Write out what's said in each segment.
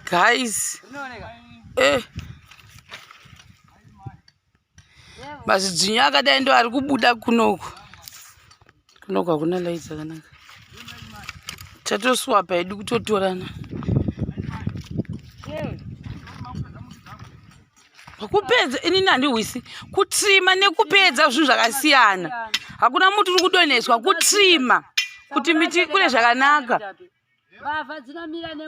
Guys. Eh. Mazidzvinyu akadai ndo ari kubuda kunoku. Kunoku hakuna light dzakanaka. Tatoswapa hedu kutotorana. Kupedza inini handihwisi kutrima nekupedza zvinhu zvakasiyana. Hakuna muti uri kudonheswa kutrima kuti miti ikure zvakanaka.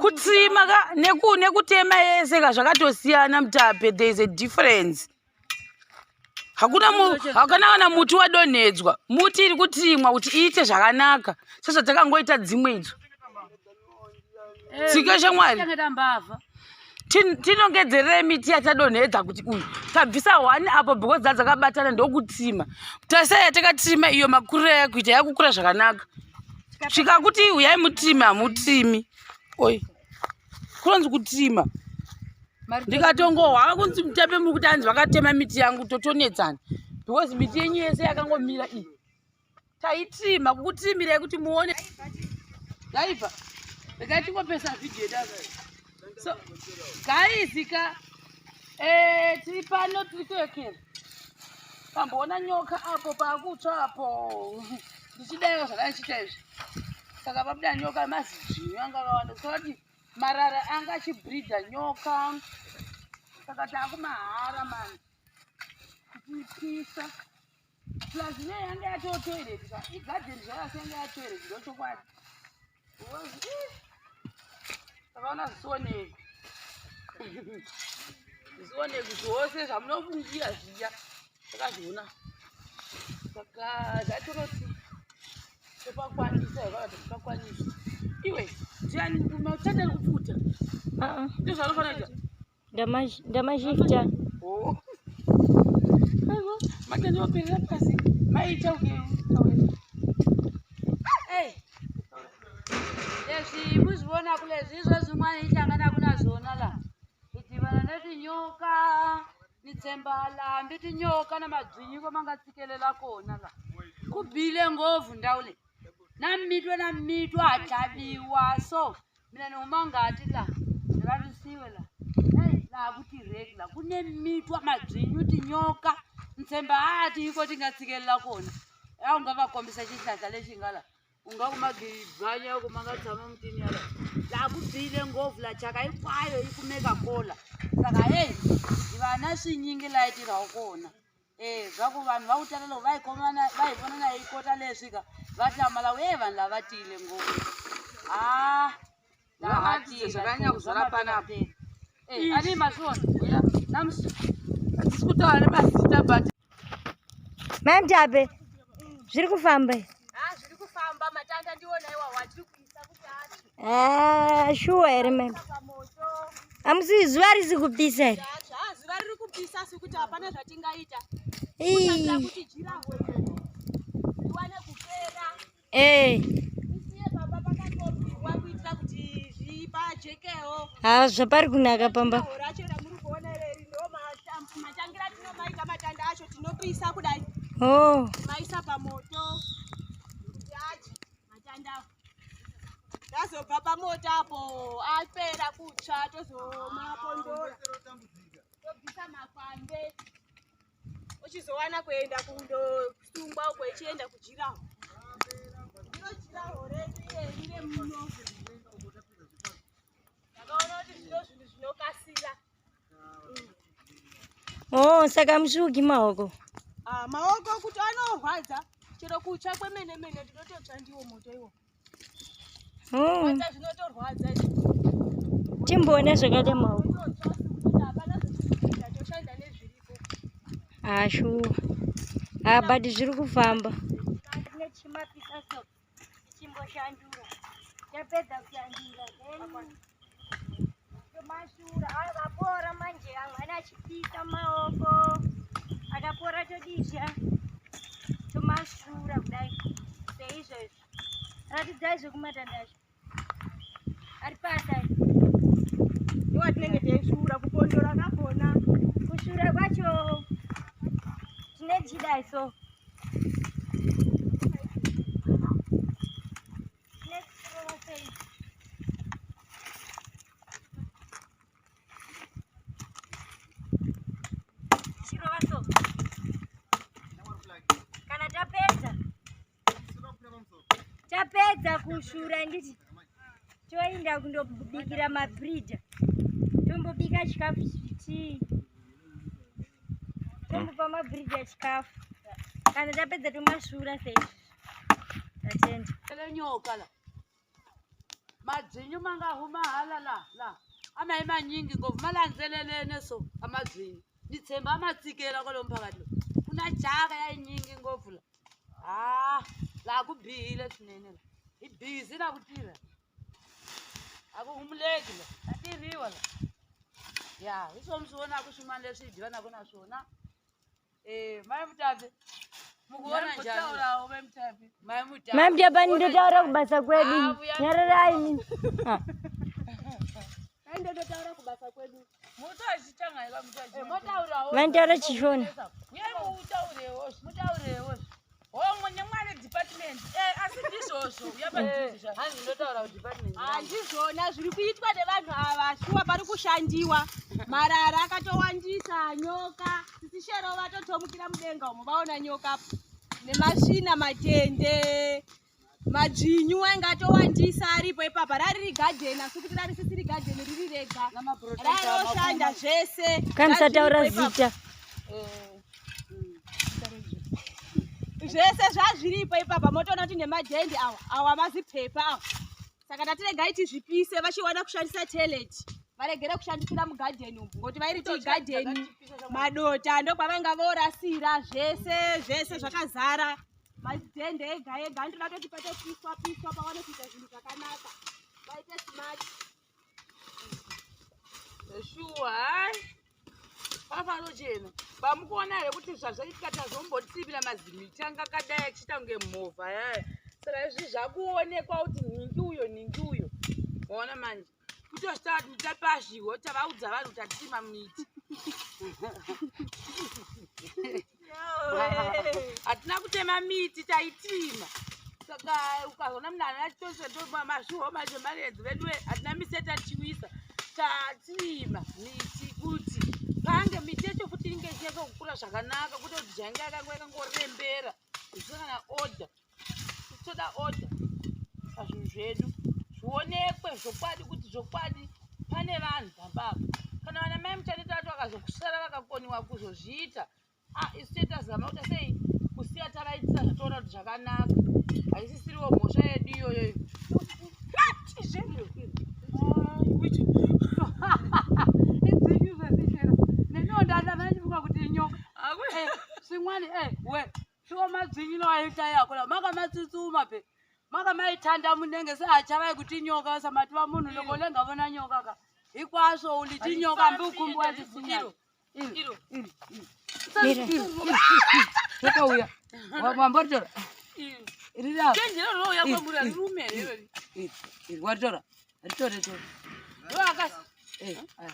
Kutrima ka nekutema yese ka zvakatosiyana mutape there is a difference. Hakuna hakuna kana muti wadonhedzwa. Muti iri kutrimwa kuti iite zvakanaka sezvatakangoita dzimwe idzo. Tsika shamwari. Tinongedzerere miti yatadonhedza kuti uyu tabvisa one apo because dzadzakabatana ndokutrima. Tasai yatakatrima iyo makuriro yakuita yakukura zvakanaka. Svika kuti uyai mutrime hamutrimi. Oi. Kunonzi kutrima. Ndikatongohwa kunzi mutape muri kuti hanzi vakatema miti yangu totonetsana. Because miti yenyu yese yakangomira iyi. Taitrima kukutrimirai kuti muone. Yaibva. Regai tingopesa video yedu. So guys ka eh tiri pano tiri kuekera. Pamboona nyoka apo pakutsva apo. Ndichidaiwo zvakaichita izvi. Saka pabuda nyoka mazidzvinyu anga akawanda. Saka kuti marara anga achibreeder nyoka. Saka taakumahara mani. Tichipisa. Plus ne yanga yatoo toilet ka. Igarden zvayo asi yanga yatoilet ndochokwadi. Takaona zvisioneki. Zvisioneki zvose zvamunofungira zviya. Takazviona. Saka zvatoroti topakwanisa here kana tipakwanisa. Iwe, ndiani matanda ari kupfuta? Ndozvaanofanira kuita. Ndamashifta. Oh. Matanda operera pasi. Maita uke. Hey. Leswi mi swi vonaka leswi hi swo swin'wana yi hlanganaka na swona la hi tivana na tinyoka ni tshemba la hambi tinyoka na mabyinyiko ma nga tshikelela kona la ku bile ngopfu ndhawu leyi na mitwa na mitwa ha tlhaviwa so mina ni huma ngati la ni vavisiwe la hey, laha ku tirheki la ku ne mitwa mabyinyu tinyoka ni tshemba a ti yiko ti nga tshikelela kona a wu nga va kombisa xihlahla lexi nga la u nga ku magibanya ku ma nga tshama mutini ya la laha ku bile ngopfu la chaka hinkwayo yi kumeka kola saka heyi hi va na swinyingi laha yi tirhaka kona e swa ku vanhu va ku tala loko va yi khomana va hi vona na yi kota leswi ka va hlamala ku e vanhu lava va tiyile ngopfu a laha Zvakanyanya kuzara panapa. a ni ma swona namusi Hatisi kutaura nemazita but Mai Mutape, zviri kufamba here? Zviri kufamba matanda ndiwona iwawo atiri kuisa kuti atsve. Ah, shuwa here mai? Pamoto. Hamusi zuva risi kupisa here? Atsva. Ah, zuva riri kupisa asi kuti hapana zvatingaita. Ii. Kuti jira hwero riwane kupera. Eh. Isiye pamba pakatopiwa kuitira kuti zvipajekewo. Ha, zvapari kunaka pamba. Jiraho racho ramuri kuona reri ndo matangira atinomaita matanda acho tinopisa kudai. Oh. Maisa pamoto kuti atsve matanda awo. Tazobva pamoto apo apera kutsva tozomapondora. Tobvisa makwande. Uchizowana kuenda kundosungwa uko ichienda kujiraho. Ndiro jiraho redu ireri remuno. Ndakaona kuti zvino zvinhu zvinokasira. Oh, saka musvuki maoko. Ah, maoko kuti anorwadza chero kutsva kwemene mene ndinototsva ndiwo moto iwo. Oh. Rwadza zvinotorwadza izvi. Timboona zvakaita maoko. Totsva asi kuti hapana zvekuita toshanda nezviripo. Ah, shuwa. Ah, but zviri kufamba. Chimapisa so tichimboshandura. Tapedza kushandura then tomashura. Akapora manje amwe achipisa maoko. Akapora todizha. Tomashura kudai. Seizvezvi. Ratidzai zvekumatanda acho. Ari pasi aya. Ndiwo atinenge teisvuura kupondora kakona. Kusvura kwacho tine tichidai so. Tine tichirova sei. Tapedza kusvura nditi toenda kundobikira mabridha, tombobika chikafu chiti tombopa mabridha chikafu. Kana tapedza tomasvura seizvi. Tatenda. Le nyoka la madzvinyu ma nga huma hala la la a ma yi manyingi ngopfu ma landzelelene so a madzvinyu ni tshemba a ma tsikela kwalomu phakathi loku ku na jaka ya yinyingi ngopfu la ha laha ku bihile swinene la hi busy na ku tirha a ku humuleki la ka tirhiwa la ya hi swona mi swi vonaka swin'wana leswi hi divanaka na swona. Mai Mutape, mukuona njani? Mai Mutape. Mai Mutape. Mai Mutape ndinotaura kubasa kwedu. Ah, vuya. Nyararai mini. Ah. Ai ndototaura kubasa kwedu. Muto achichanga ika muto achichanga. Motaurawo. Vantaura chishona. Uyai muutaurewo. Mutaurewo. Hongo nemwana department. Asi ndizvozvo. Uya padhuze zva. Hanzi ndotaura kudepartment. Handizvona zviri kuitwa nevanhu ava, shuwa pari kushandiwa. Marara akatowandisa, nyoka. Sisi Shero vatotomukira mudenga umo vaona nyoka nemasvina matende. Madzvinyu ainge atowandisa aripo ipapa, rari rigadheni asi kuti rari sisiri gadheni riri rega. Raroshanda zvese. Kamusataura Zvazviripo ipapa. zita. Zvese zvazviripo ipapa, motoona kuti nemadhende awa awa mazipepa awa. Saka tatiregai tizvipise, vachiwana kushandisa toilet varegere kushandisira mugadheni umu, ngokuti vairiti igadheni madota ndokwavanga vorasira zvese zvese zvakazara madhende ega ega. Anotoda toti patopiswa piswa pawane kuita zvinhu zvakanaka, vaite smart. Shuwa, hayi. Pafanochena. Vamukuona here kuti zvazvaitika tazombotsivira mazimiti anga akadai achiita kunge movha yaya. Saka izvi zvakuonekwa kuti nhingi uyo nhingi uyo. Waona manje. Kutosvika tapazviwo tavaudza vanhu kuti tatima miti. Hatina kutema miti, taitima. Saka ukazoona munhu anachitoswa ndo mashuwa macho maredzi vedu hatina miseta tichiwisa. Tatima miti kuti pange miti yacho futi inge ichinyatsa kukura zvakanaka, kwete kuti zvainge yakangorembera zvisina kana order. Toda order pazvinhu zvedu zvionekwe zvokwadi kuti zvokwadi pane vanhu pamba apa. Kana vana mai Muchaneta vacho vakazokusara vakakoniwa kuzozviita, isu tete tazama kuita sei kusiya tavaitisa zvatoona kuti zvakanaka. Haisisiriwo mhosva yedu iyoyo. Idzinyu zvesishera. Neniwo ndandanga ndichifunga kuti inyoka. Swin'wana we swi madzvinyu lawa yi hlayaka lawa ma ka ma tsutsuma pe ma ka ma yi thanda munenge se a chava ku tinyoka sa ma tiva munhu loko le nga vona nyoka ka hinkwaswo u li tinyoka hambi u khumbiwa xisinyana. Iro. Mira. Rikauya wamboritora riri apa. Chenjero rinouya kwamuri harirume here irori? Iri waritora, ritore tore. Ndoakasi. Aya.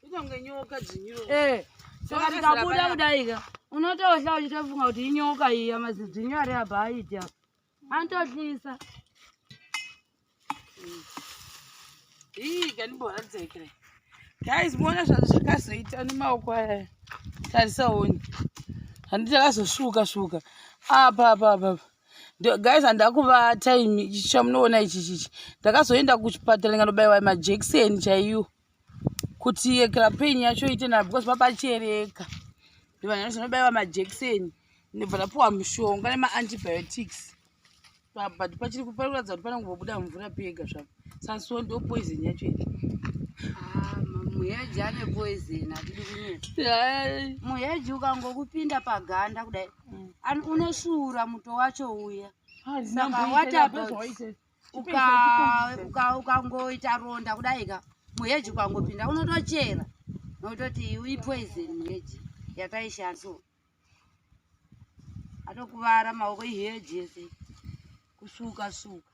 Inonge nyoka dzvinyiro. Saka tikabuda kudai ka unotohla uchitofunga kuti inyoka iya, mazidzvinyu ari apa aiti apa anotohlisa. Ii, kandimboradzekere. Guys, muona zvakazoita nemaoko aya. Tarisaoni. Handiti akazosvuka svuka. Apa apa apa. Guys, handakuvata imi ichi chamunoona ichi chichi. Ndakazoenda kuchipatara ndikandobaiwa majekiseni chaiwo. Kuti yekera pain yacho ite na because papachereka. Ndibva ndazonobaiwa majekiseni. Ndibva ndapuwa mushonga nema-antibiotics. But pachiri kuratidza kuti panongobuda mvura pega zvapo. Saka so ndo poison yacho iyi. Muheji ane poison, hatidi kunyepa. Hai. Muheji ukangokupinda paganda kudai unosvuura muto wacho uya. Saka what about ukangoita ronda kudai ka muheji ukangopinda unotochera nokutoti ipoison muheji yataishandisa. Atokuvara maoko iheji yese kusvuka svuka.